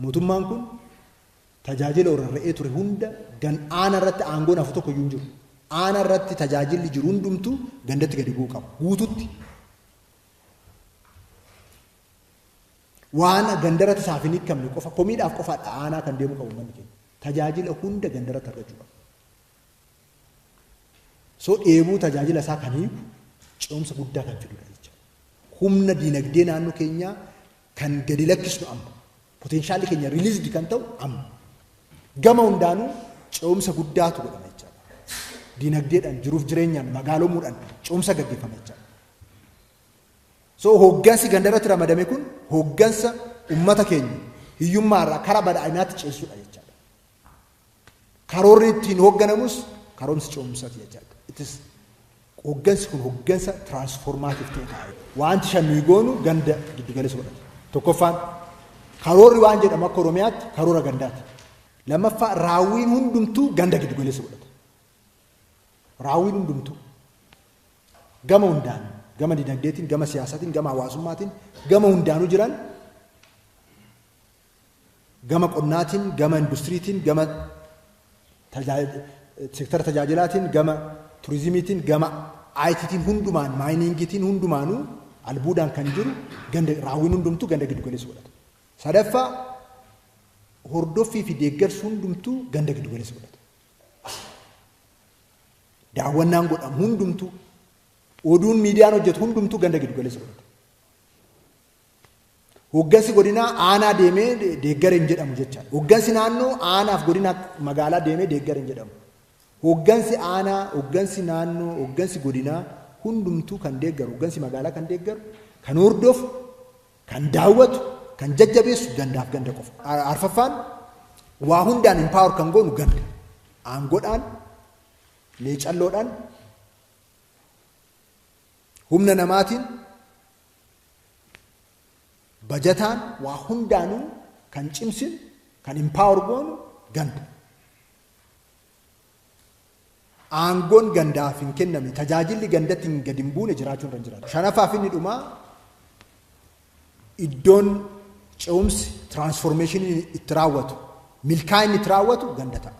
Mootummaan kun tajaajila rarra'ee ture hunda gan aana irratti aangoon hafu tokko iyyuu hin jiru. Aana irratti tajaajilli jiru hundumtuu gandatti gadi bu'uu qaba. Guututti. Waan gandarratti isaaf hin hiikamne qofa komiidhaaf qofaadha aanaa kan deemu qabu uummanni keenya. Tajaajila hunda gandarratti argachuu qaba. So dheebuu tajaajila isaa kan hiiku ce'umsa guddaa kan fidudha jechuudha. Humna diinagdee naannoo keenyaa kan gadi lakkisnu amma. Poteenshaalli keenya released kan ta'u amma. Gama hundaanuu ce'umsa guddaatu godhama jechaadha. Diinagdeedhaan, jiruuf jireenyaan, magaalomuudhaan ce'umsa gaggeeffama jechaadha. So hooggansi gandarratti ramadame kun hooggansa uummata keenya hiyyummaarraa karaa badhaadhinaatti ceesisudha jechaadha. Karoorri ittiin hoogganamus karoomsi ce'umsaati jechaadha. It is hooggansi kun hooggansa transformative ta'e ta'a. Wanti shan nuyi goonu ganda giddugaleessa godhata. Tokkoffaan karoorri waan jedhamu akka Oromiyaatti karoora gandaati. Lammaffaa raawwiin hundumtuu ganda giddugaleessa godhata. Raawwiin hundumtuu gama hundaan, gama dinagdeetiin, gama siyaasaatiin, gama hawaasummaatiin, gama hundaanuu jiran, gama qonnaatiin, gama industiriitiin, gama seektara tajaajilaatiin, gama turizimiitiin, gama ITtiin hundumaan, miningiitiin hundumaanuu albuudaan kan jiru ganda raawwiin hundumtuu ganda giddugaleessa godhata. Sadaffaa hordoffii fi deeggarsi hundumtuu ganda giddugaleessa godhata. Daawwannaan godhamu hundumtuu, oduun miidiyaan hojjetu hundumtuu ganda giddugaleessa godhata. Hooggansi godinaa aanaa deemee deeggara hin jedhamu jechaadha. Hooggansi naannoo aanaaf godina magaalaa deemee deeggara hin jedhamu. Hooggansi aanaa, hooggansi naannoo, hooggansi godinaa hundumtuu kan deeggaru, hooggansi magaalaa kan deeggaru, kan hordofu, kan daawwatu, kan jajjabeessu gandaaf ganda qofa. Arfaffaan waa hundaan empower kan goonu ganda. Aangoodhaan, leecalloodhaan, humna namaatiin, bajataan waa hundaanuu kan cimsinu, kan empower goonu ganda. Aangoon gandaaf hin kennamne, tajaajilli gandatti hin gadi hin buune jiraachuun irra hin jiraatu. Shanaffaa fi inni dhumaa iddoon ce'umsi transformationii itti raawwatu, milkaa'inni itti raawwatu ganda ta'a.